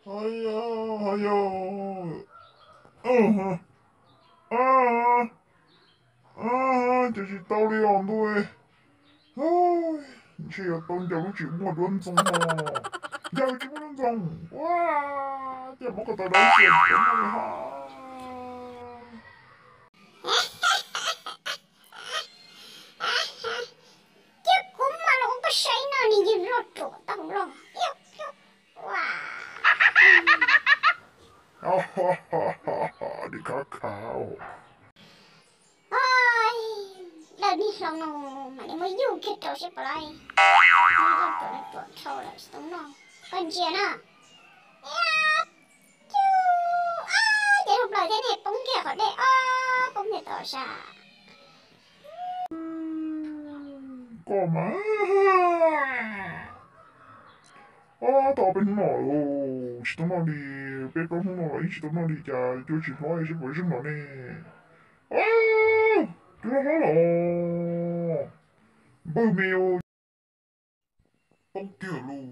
Haya, haya. Ces tsis tau li os ntuj. Ntshe yuav tau ncaws lub tsis muaj duab ntxoog no. Ncaws tsis muaj duab ntxoog. Ua, ces muab ko taw dawb xias tsis tau noj li hos. Cia kuv mas los ua paj saib no nws yeej loj ruam tau los. Nim khav khav. Dawm nij hloov no mam li muab yuj kiag rau seb puas lawm. Loj ruam ruam dhau lawm tsis tau noj. Koj ntsia na. Ces dhau plaws thiab ne, poob kiag qhov dej os, poob kiag tom sab. Koj mas, ob tau peb hnub no los tsis tau noj li, peb plaub hnub no los yeej tsis tau noj li, cas cua tsis hlob seb puas zoo no ne. Cua hlob los npawg me poob kiag lauj.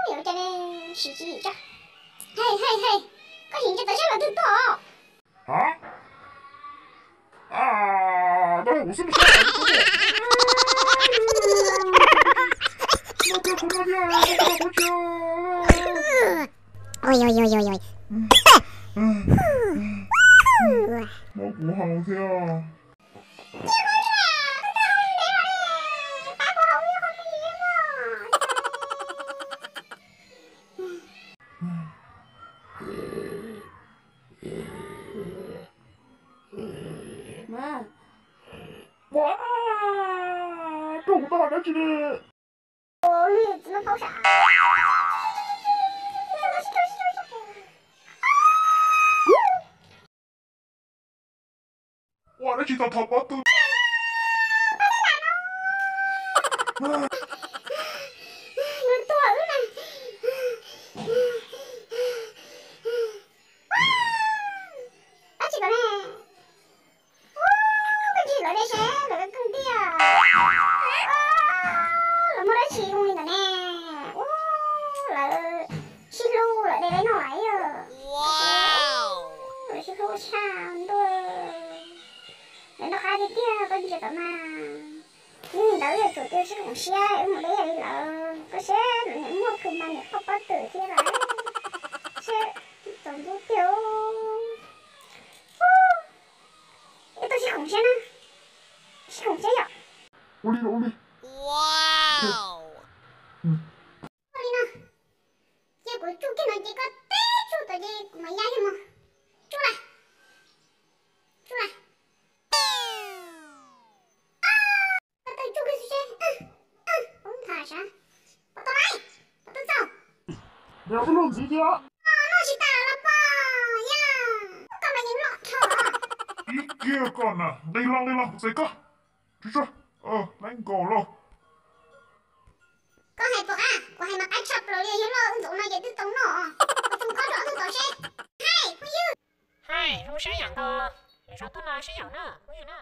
Ua cas siv tsis yim tso. Hei hei hei, koj sim ntsib tau seb lawv twg tuaj. Ha, kuv xwb. Ua kuv haus thiab. Ua, rau kuv tau dab tsi li. Ua dab tsi tau thov pob tw. Dab tsi ko ne? Koj ntsia lawv dej seb lawv kawg ntiag. Lawv muaj dab tsi zoo li ntawd ne? Ua, lawv sib hlub lawm de dej noj lawm. Lawv sib hlub tshaj ntuj. Lawv noj qab tiag tiag, koj ntsia tom mas. Hnub ntawd yog tsuas tias sib koom siab wb mus de li lawm, koj seb lawv niam muaj khw mas niam koj pob tw thiab lawm. Seb txaus ntxub tiag. Ib tug sib koom siab na, sib koom siab yom. Ua li los ua li. Ua li no, ces kuv tsuj kiag no ces koj teb tsuj tod ces kuv mam ya kiag mus. Tsuj lawm, tsuj lawm. Koj tau tsuj kiag xwb seb. Poob nthav sav. Puas tau lawm? Puas tau txaus? Nws lub ntxiv thiab. Noj tsis tas los pom yog koj mas yeej loj dhau. Ib kiag koj na, nqis los nqis los kuv txais koj. Tsuj tsuj, lab nkaus lauj. Koj hais puas qab? Kuv hais mas qab tshaj plaws li, yog loj ntxoov no ces twb tau noj. Kuv txoos khob rau ob tug tod seb. Hais phooj ywg. Hais zoo sab yam nkaus, zoo tuaj no sab yam na phooj ywg na.